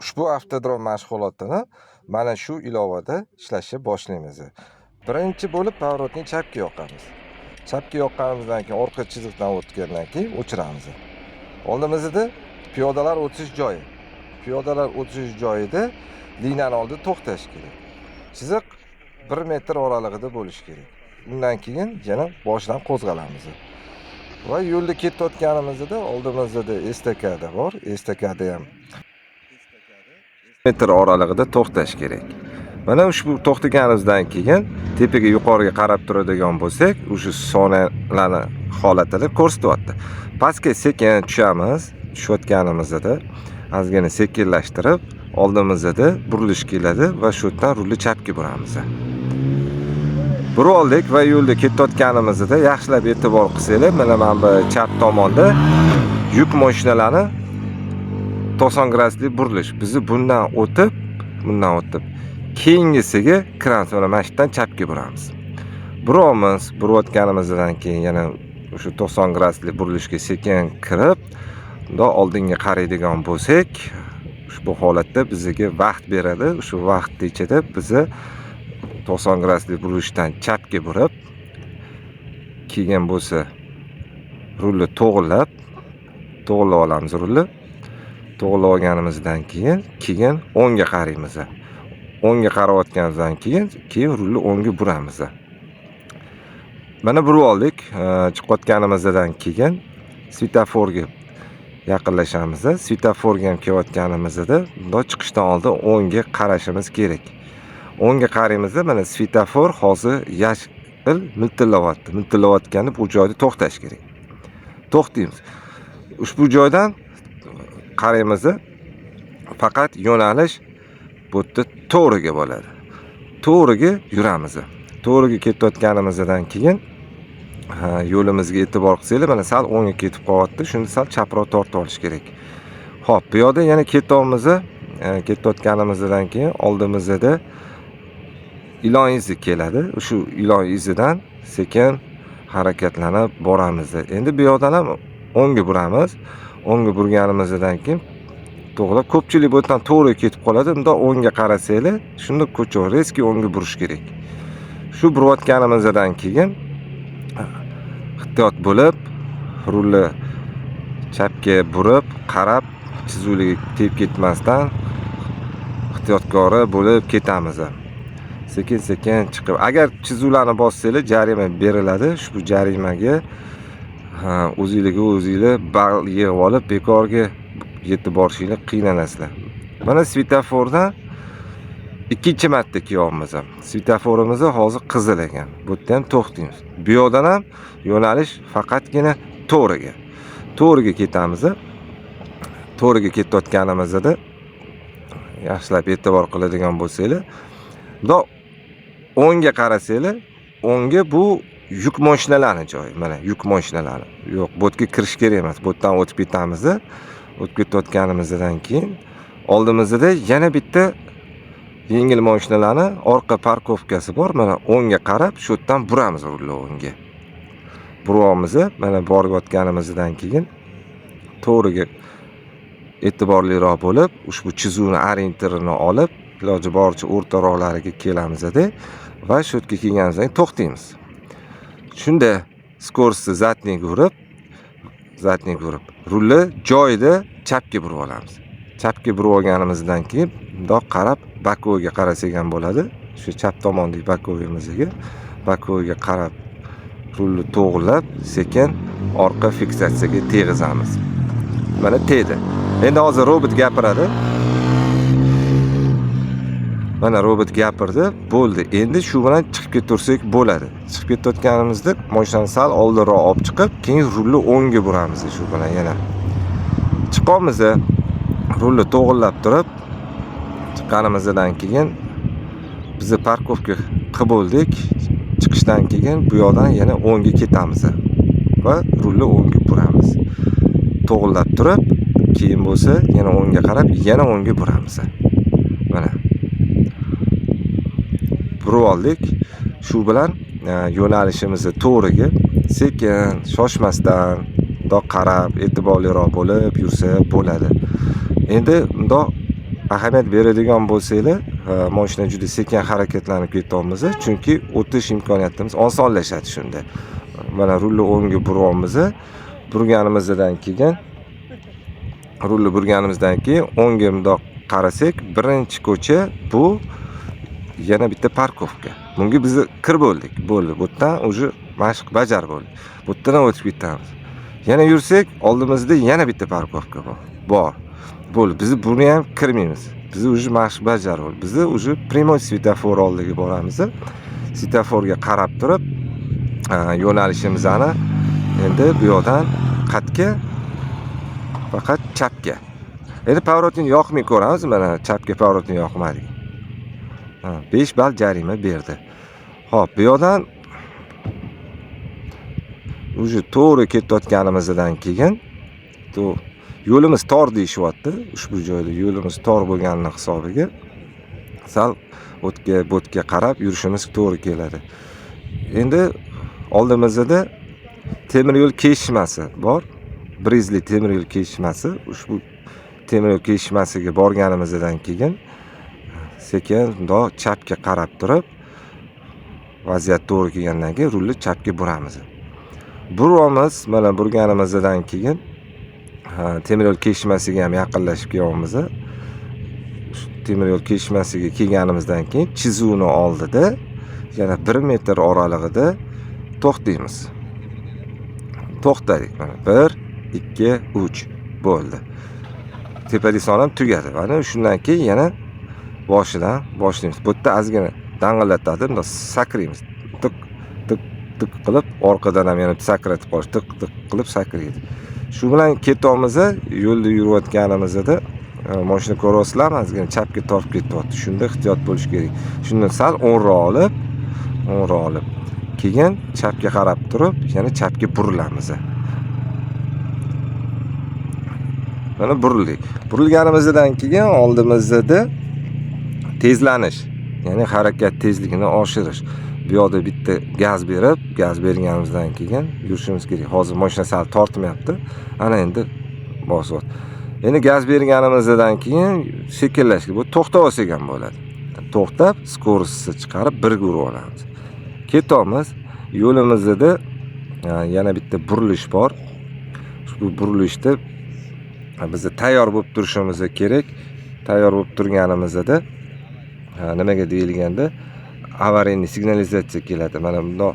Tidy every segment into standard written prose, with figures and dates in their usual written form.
Ushbu avtodrom mashg'ulotini mana shu ilovada ishlashni boshlaymiz. Birinchi bo'lib поворот ni chapga yoqamiz. Chapga yoqqanimizdan keyin orqa chiziqdan o'tgandan keyin o'chiramiz. Oldimizda piyodalar o'tish joyi. Piyodalar o'tish joyida liniyani oldida to'xtash kerak. Chiziq 1 metr oralig'ida bo'lishi kerak. Undan keyin yana boshidan qo'zg'alamiz. Va yo'lda ketayotganimizda oldimizda estakada bor. Estakada ham metr oralig'ida to'xtash kerak. Mana ushbu to'xtaganimizdan keyin tepaga, yuqoriga qarab turadigan bo'lsak, o'sha soniyalarni holatini ko'rsatyapti. Pastga sekin tushamiz. Tushayotganimizda ozgina sekinlashtirib, oldimizda burilish keladi va shu yerdan rulni chapga buramiz. Burib oldik va yo'lda ketayotganimizda yaxshilab e'tibor qilsanglar, mana bu chap tomonda yuk mashinalarni 90 gradusli burilish. Bizni bundan o'tib keyingisiga kiramiz. Mana shu yerdan chapga buramiz. Buramiz, burayotganimizdan keyin yana o'sha 90 gradusli burilishga sekin kirib, bundoq oldinga qaraydigan bo'lsak, ushbu holatda bizga vaqt beradi. O'sha vaqt ichida bizni 90 gradusli burilishdan chapga burib, keyin bo'lsa rulni to'g'irlab olamiz rulni. To'g'irlab olganimizdan keyin o'ngga qaraymiz. O'ngga qarayotganimizdan keyin rulni o'ngga buramiz. Mana burib oldik. Chiqayotganimizdan keyin svetoforga yaqinlashamiz. Svetoforga ham kelayotganimizda bundoq chiqishdan oldin o'ngga qarashimiz kerak. O'ngga qaraymizda, mana svetofor hozir yashil miltillayapti. Miltillayotgani bu joyda to'xtash kerak. To'xtaymiz. Ushbu joydan qaraymiz, faqat yo'nalish bu yerda to'g'riga bo'ladi. To'g'riga yuramiz. To'g'riga ketayotganimizdan keyin yo'limizga e'tibor qilsanglar, mana sal o'ngga ketib qolyapti. Shuni sal chaproq tortib olish kerak. Xo'p, bu yoqda yana ketyapmiz. Ketayotganimizdan keyin oldimizda ilon izi keladi. Shu ilon izidan sekin harakatlanib boramiz. Endi bu yoqdan ham o'ngga buramiz. O'ngga burganimizdan keyin to'g'ri, ko'pchilik bu yerdan to'g'ri ketib qoladi. Bundoq o'ngga qarasanglar, shunda ko'cha резкий o'ngga burish kerak. Shu burayotganimizdan keyin ehtiyot bo'lib, rulni chapga burib, qarab, chizuvlarga tegib ketmasdan ehtiyotkori bo'lib ketamiz. Sekin-sekin chiqib, agar chizuvlarni bossanglar, jarima beriladi. Ushbu jarimaga o'zinglarga o'zinglar ball yig'ib olib, bekorga yetib borishinglar qiynalasizlar. Mana svetofordan ikkinchi marta kelyapmiz. Svetoforimiz hozir qizil ekan. Bu yerda ham to'xtaymiz. Bu yoqdan ham yo'nalish faqatgina to'g'riga. To'g'riga ketamiz. To'g'riga ketayotganimizda yaxshilab e'tibor qiladigan bo'lsanglar, bundoq o'ngga qarasanglar, o'ngga bu yuk mashinalarni joyi. Mana yuk mashinalari. Yo'q, bu yerga kirish kerak emas. Bu yerdan o'tib ketamiz. O'tib ketayotganimizdan keyin oldimizda yana bitta yengil mashinalarni orqa парковка si bor. Mana o'ngga qarab, shu yerdan buramiz rulni o'ngga. Buryapmiz. Mana borayotganimizdan keyin to'g'riga e'tiborliroq bo'lib, ushbu chizuvni orientirini olib, iloji boricha o'rtaroqlariga kelamizda va shu yerga kelganimizdan keyin to'xtaymiz. Shunda скорость ni задний ga urib, задний ga urib, rulni joyida chapga burib olamiz. Chapga burib olganimizdan keyin bundoq qarab боковой ga qarasak ham bo'ladi. Shu chap tomondagi боковой imizga, боковой ga qarab rulni to'g'rilab, sekin orqa fiksatsiyaga teg'izamiz. Mana tegdi. Endi hozir robot gapiradi. Mana robot gapirdi, bo'ldi. Endi shu bilan chiqib ketaversak bo'ladi. Chiqib ketayotganimizda mashinani sal oldinroq olib chiqib, keyin rulni o'ngga buramiz shu bilan yana. Chiqamiz, rulni to'g'irlab turib, chiqqanimizdan keyin bizni парковка qilib bo'ldik. Chiqishdan keyin bu yoqdan yana o'ngga ketamiz va rulni o'ngga buramiz. To'g'irlab turib, keyin bo'lsa yana o'ngga qarab, yana o'ngga buramiz. Mana burib oldik. Shu bilan yo'nalishimizni to'g'riga sekin, shoshmasdan, bundoq qarab, e'tiborliroq bo'lib yursa bo'ladi. Endi bundoq Ahamiyat beradigan bo'lsanglar, mashina juda sekin harakatlanib ketyapmiz, chunki o'tish imkoniyatimiz osonlashadi shunda. Mana rulni o'ngga buryapmiz. Burganimizdan keyin rulni burganimizdan keyin o'ngga bundoq qarasak, birinchi ko'cha bu yana bitta parkovka. Bunga biz kirib bo'ldik. Bo'ldi. Bu yerdan уже mashq bajarib bo'ldik. Bu yerdan ham o'tib ketamiz. Yana yursak, oldimizda yana bitta parkovka bor. Bor. Bo'ldi. Biz buni ham kirmaymiz. Biz уже mashq bajarib bo'ldik. Biz уже прямой svetofor oldiga boramiz. Svetoforga qarab turib, yo'nalishimizni endi bu yoqdan qatga, faqat chapga. Endi поворот ni yoqmay ko'ramiz. Mana chapga поворот ni yoqmadik. 5 ball jarima berdi. Xo'p, bu yoqdan уже to'g'ri ketayotganimizdan keyin yo'limiz tor deyishyapti. Ushbu joyda yo'limiz tor bo'lganini hisobiga sal o'tga bo'tga qarab yurishimiz to'g'ri keladi. Endi oldimizda temir yo'l kesishmasi bor. Brizli temir yo'l kesishmasi. Ushbu temir yo'l kesishmasiga borganimizdan keyin sekin bundoq chapga qarab turib, vaziyat to'g'ri kelgandan keyin rulni chapga buramiz. Buramiz, mana burganimizdan keyin temir yo'l kesishmasiga ham yaqinlashib kelyapmiz. Temir yo'l kesishmasiga kelganimizdan keyin chizuvni oldida yana 1 metr oralig'ida to'xtaymiz. To'xtadik mana 1 2 3 bo'ldi. Tepadagi son ham tugadi. Mana shundan keyin yana boshidan boshlaymiz. Bu yerda ozgina dang'illatadi, bundoq sakraymiz. Tiq tiq tiq qilib orqadan ham yana sakratib qolish, tiq tiq qilib sakraydi. Shu bilan ketyapmiz, yo'lda yurayotganimizda mashina ko'ryapsizlarmi, ozgina chapga tortib ketyapti. Shunda ehtiyot bo'lish kerak. Shundan sal o'nroq olib, o'nroq olib, keyin chapga qarab turib, yana chapga burilamiz. Mana burildik. Burilganimizdan keyin oldimizda tezlanish, ya'ni harakat tezligini oshirish. Bu yoqda bitta gaz berib, gaz berganimizdan keyin yurishimiz kerak. Hozir mashina sal tortmayapti. Ana endi bosyapti. Endi gaz berganimizdan keyin sekinlashdi. Bu to'xtab olsak ham bo'ladi. To'xtab, skorosini chiqarib birga urib olamiz. Ketamiz. Yo'limizda yana bitta burilish bor. Ushbu burilishda biz tayyor bo'lib turishimiz kerak. Tayyor bo'lib turganimizda nimaga deyilganda avariyniy signalizatsiya keladi. Mana bundoq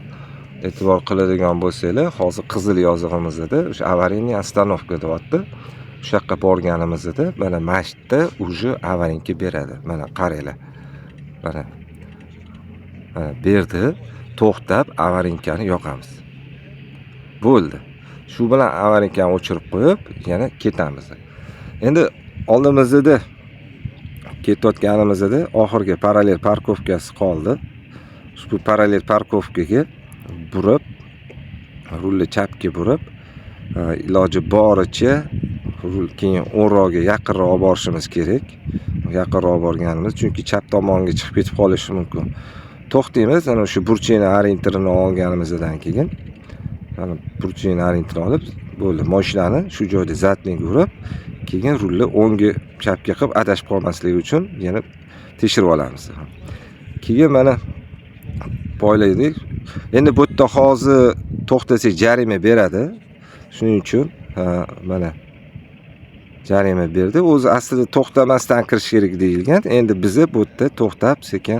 e'tibor qiladigan bo'lsanglar, hozir qizil yozig'imizda o'sha avariyniy ostanovka deyapti. O'sha yoqqa borganimizda mana masjidda уже avarinka beradi. Mana qaranglar. Mana. Mana berdi. To'xtab avarinkani yoqamiz. Bo'ldi. Shu bilan avarinkani o'chirib qo'yib, yana ketamiz. Endi oldimizda ketayotganimizda oxirgi parallel parkovkasi qoldi. Ushbu parallel parkovkaga burib, rulni chapga burib, iloji boricha rul keyin o'nroqga yaqinroq olib borishimiz kerak. Yaqinroq borganimiz, chunki chap tomonga chiqib ketib qolishi mumkin. To'xtaymiz, ana o'sha burchakni orientirini olganimizdan keyin mana burchakni orientirini olib, bo'ldi. Mashinani shu joyda zadniy urib, keyin rulni o'ngga chapga qilib adashib qolmasligi uchun yana tekshirib olamiz. Keyin mana poylaydik. Endi bu yerda hozir to'xtasak jarima beradi. Shuning uchun mana jarima berdi. O'zi aslida to'xtamasdan kirish kerak deyilgan. Endi biz bu yerda to'xtab sekin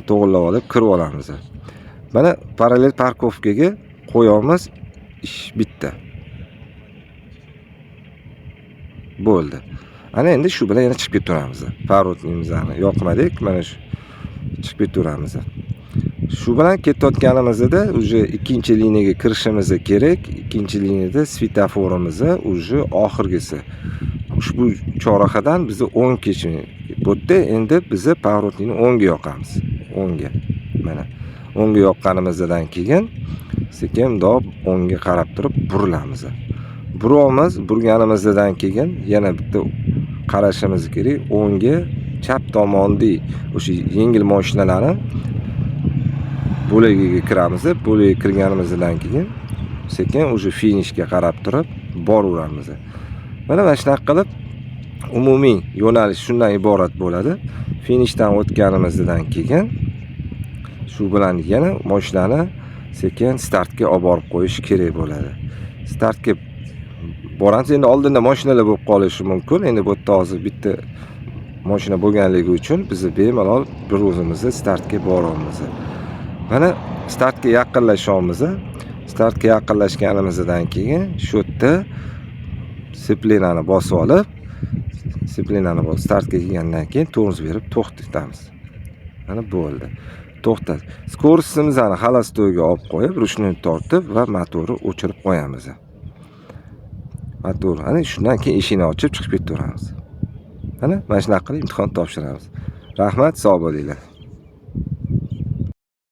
to'g'rilab olib kirib olamiz. Mana parallel parkovkaga qo'yamiz, ish bitdi. Bo'ldi. Ana endi shu bilan yana chiqib ketaveramiz. Поворотнimizni yoqmadik, mana shu chiqib ketaveramiz. Shu bilan ketayotganimizda уже ikkinchi liniyaga kirishimiz kerak. Ikkinchi liniyada svetoforimiz уже oxirgisi. Ushbu chorrahadan biz o'ng kechimiz. Bu yerda endi biz поворотникni o'ngga yoqamiz. O'ngga. Mana o'ngga yoqqanimizdan keyin sekin bundoq o'ngga qarab turib burilamiz. Buramiz, burganimizdan keyin yana bitta qarashimiz kerak. O'ngga, chap tomonda o'sha yengil mashinalarni bo'lagiga kiramiz. Bo'lagiga kirganimizdan keyin sekin o'sha finishga qarab turib boraveramiz. Mana shunaqa qilib Umumiy yo'nalish shundan iborat bo'ladi. Finishdan o'tganimizdan keyin shu bilan yana mashinani sekin startga olib borib qo'yish kerak bo'ladi. Startga boramiz. Endi oldinda mashinalar bo'lib qolishi mumkin. Endi bu yerda hozir bitta mashina bo'lganligi uchun biz bemalol bir o'zimizni startga boramiz. Mana startga yaqinlashyapmiz. Startga yaqinlashganimizdan keyin shu yerda сцепление ni bosib olib, сцепление ni bosib startga kelgandan keyin tormoz berib to'xtatamiz. Mana bo'ldi. To'xtat. Скорость imizni холостой ga olib qo'yib, ручной tortib va motorni o'chirib qo'yamiz. Motor, ana shundan keyin eshikni ochib chiqib ketaveramiz. Mana shunaqa qilib imtihon topshiramiz. Rahmat, sog' bo'linglar.